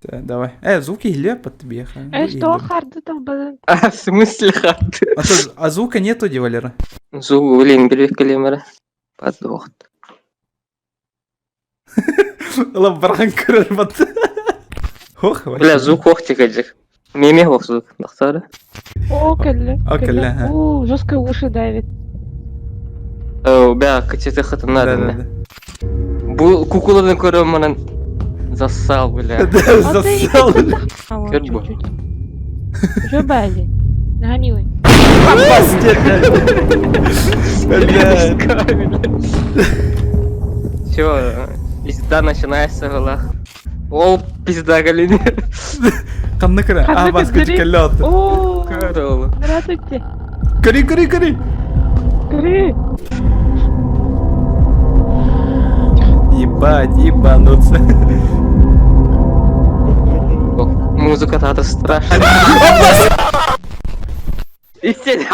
Да, давай. Э, звук иһиллиэ под тебе. Э, что харды толбадын? А, в смысле харды? А, то, а звука нету, де, Валера? Звук, блин, билбеккелемere. Подох. Лабаран көрөр бат. Ох, Бля, звук ох тикэджик. Меме ох звук. Дохтары. О, кэллэ. О, кэллэ, ага. О, жестко уши давит. О, бя, качеты хатынар. Да, да, да. Бу кукуланы көрөм манан зассал, бля. Да, Засал. А, вот, Көр бу. чуть-чуть. Жо бали. На, милый. Бля. Все, пизда начинается, голах. Ол пизда галини. Ханна кыра. А, Ханна баска кыдыры. кэллэ отты. О, Көрөл. здравствуйте. Кори, кори, кори. Кри. Ебать, ебануться. Музыка тата страшная. Истерия.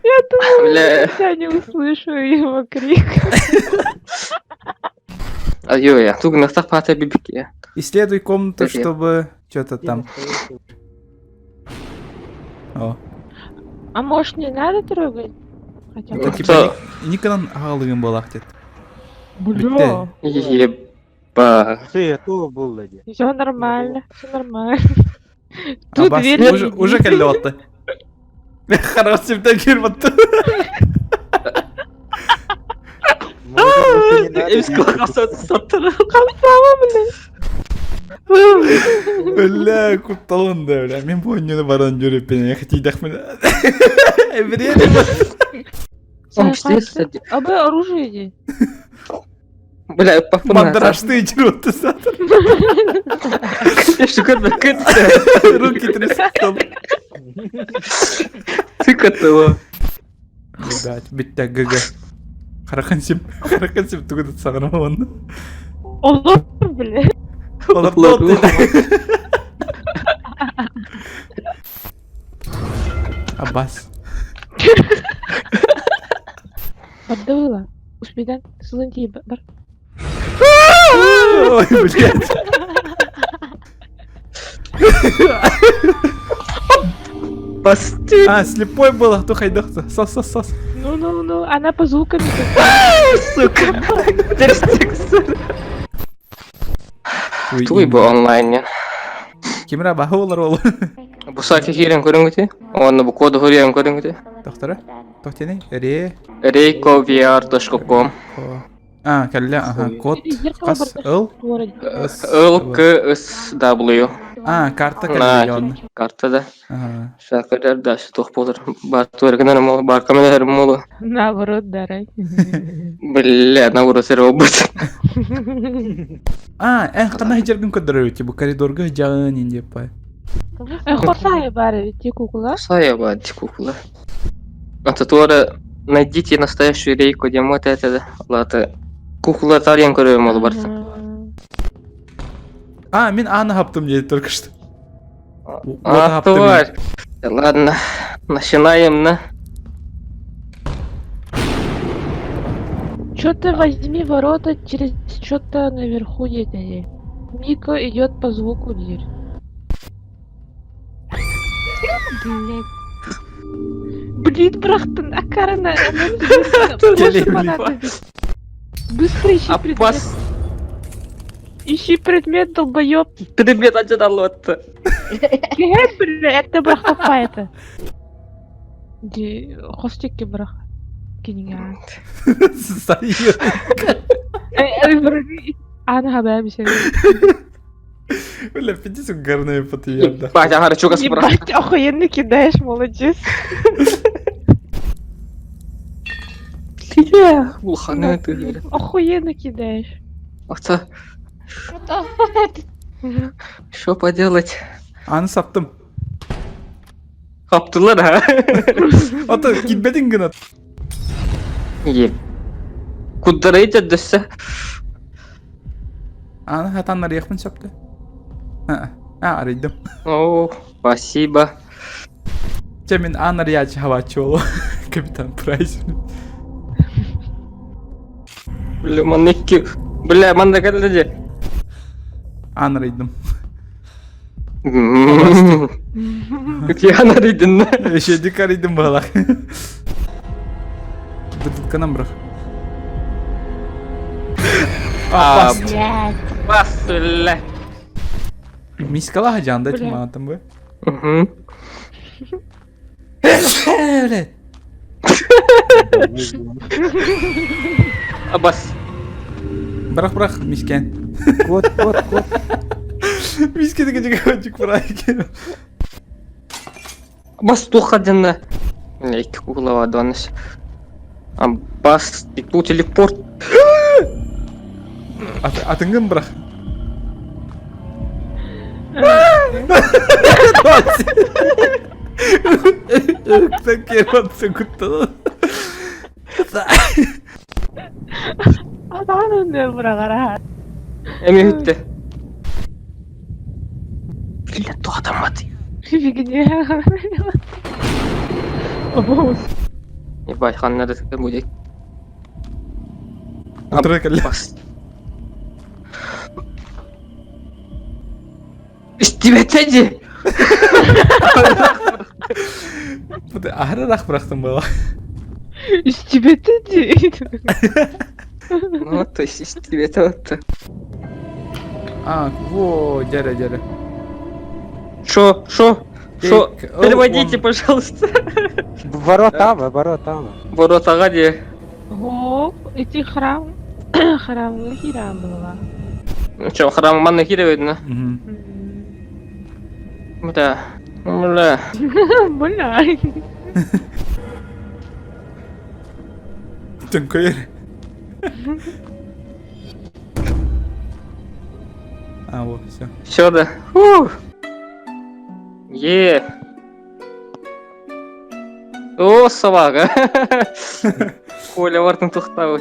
Я думала, Бля. я не услышу его крик. Айой, туг нахтах пата бибики. Исследуй комнату, Где? чтобы что-то там. О. А может не надо трогать? Хотя бы. Это типа Никонан агалыгын балах дед. Бля. Еба. Ты то был ди. Все нормально, все нормально. Тут Абас, дверь. Уже, уже кэллэ отты. Хорош симтен кирбатты. Бля, кутталын да, бля. Мен бу ойнуну баран жүрүп мен хотидах мен. Он пиздец. А бы оружие иди. Бля, папа. Мандрашты жүрүп сатыр. Руки трясут. Тыкатыло. Ебать, битте ГГ. Харакансим, харакансим тугуду сагырма оны. Olur бля. Олар тот. Аббас. Поддавила. Успейдан. Сылын тиіп бар. Ой, блядь. Басты. А, слепой был, а то хайдахта. Сос, сос, сос. Ну, ну, ну, она по звукам. Сука. Туй бу онлайн. Кимра баһы олар ол. Бу саки хирен көрүңүтү. Онно бу коду хөрен көрүңүтү. Доктора? Тохтени? Ре. reykovr.com Ко. А, кэллэ, ага, код. Хас, ыл. С. Л К С W. А, карта На. кэллэ он. Картада. Ага. Шакырдар да тух болор. Бар тургенер мол, бар камера мол. Наоборот, дарай. Бля, на урос робот. А, эн хана хижергин көдөрөр типа коридорга жагын инде пай. Хосая бар ведь кукла. Сая ба кукла. А туара найдите настоящую рейку, где мот это лата. Кукла тарьян көрөм мол барса. А, мен аны хаптым деді только что. Вот А, хаптым мен. тварь. Ладно, начинаем на. Что-то возьми ворота через что-то наверху где-то. Мика идет по звуку дверь. Блять. Блин, брахтан, акарана. Быстро ищи предмет. Апас. Ищи предмет, долбоеб. Предмет ачадалотта. Нет, бля, это брахтафа это. Ди, хостики брах. Кинья. Сайыр. Ана хабаби себе. Бля, пиздец угарная подъезда. Батя, ага, чука спра. Ебать, охуенно кидаешь, молодец. Улхана ты. Охуенно кидаешь. Ахта, что поделать? Аны саптым. Хаптылар, ha? Ата китбедин гына. Еп. Куддарайт дөссө. Аны хатаннар яхмын сапты. А, а, арыйдым. О, спасибо. Че мен анар ячы хавачы болу. Капитан Прайс. Бля, манна икки... Бля, манна кэллэ дии. Аан арыйдым. Ян арыйдын да. Эшедик арыйдым быһалаах. Бытытканан бырах. А, Блядь. Бас, бля. Мискала жанда Бля. тимаатым бу. Мгм. Блядь. Абас. Бырах бырах мискен. Кот, кот, кот. Мискени кечек бырах. Бас туха дена. Бля, икки куклава донос. Абас, и тут телепорт. Атынгын бырах. Ықтан куттан. Атаҕын быраҕара. Эми хүтте. Бля, туатаммат. Фигня. Обоус. Ебать, ханна да будет. Отыра кэллэ. Бас. Истибэтэ Аһара бырахтым была. Истибэтэ дии. Ну, то есть истибэтэ вот. А, во, дяря, дяря. Шо, шо, шо? Take- Переводите, oh, пожалуйста. Воротама, воротама. Ворота дии. О, эти храм. Храмҥа киирэн была. Ну чё, храм манна киирэ видно? Мгм. Бля. Бля. Бля. Түнкөйөр. А, вот, все. Все, да. Фух. Е. О, собака. Коля вартын тухтабы.